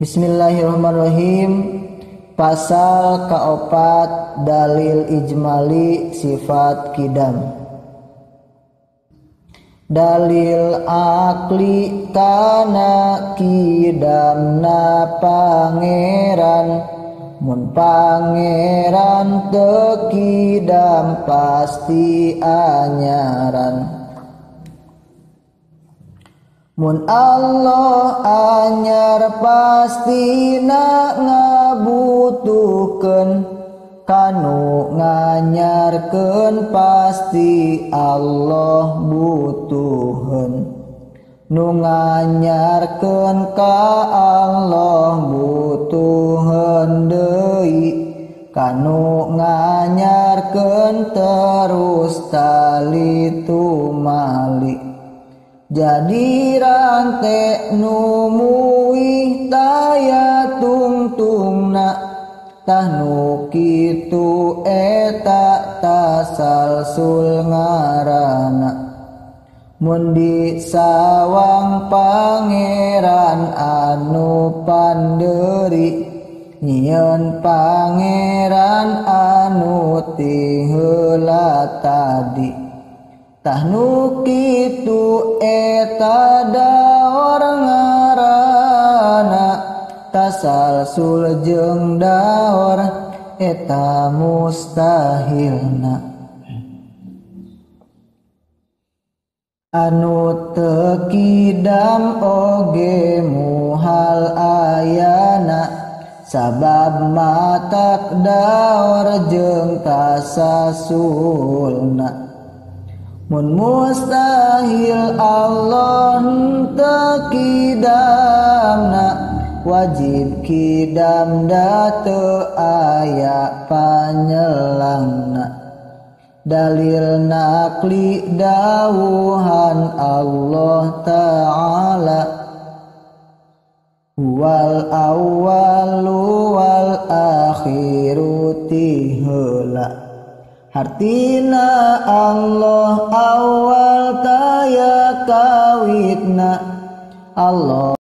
Bismillahirrahmanirrahim. Pasal kaopat dalil ijmali sifat kidam. Dalil akli kana kidamna pangeran, mun pangeran teu kidam pasti anyaran. Mun Allah anyar pastina ngabutuhkeun, kanu nganyarkeun pasti Allah butuheun. Nu nganyarkeun ka Allah butuheun deui, kanu nganyarkeun terus tali tumali. Jadi rante nu muih taya tungtungna, tah nu kitu eta tasalsul ngaranna. Mun disawang pangeran anu panderi, nyieun pangeran anu ti heula tadi. Tah nu kitu eta daor ngaranna, tasalsul jeung daor eta mustahilna. Anu teu kidam oge muhal ayana, sabab matak daor jeung tasasulna. Mun mustahil Allah teu kidamna, wajib kidam da teu aya panyelangna. Dalil nakli dawuhan Allah Ta'ala, wal awwalu wal akhiru ti heula. Hartina Allah awal taya kawitna, Allah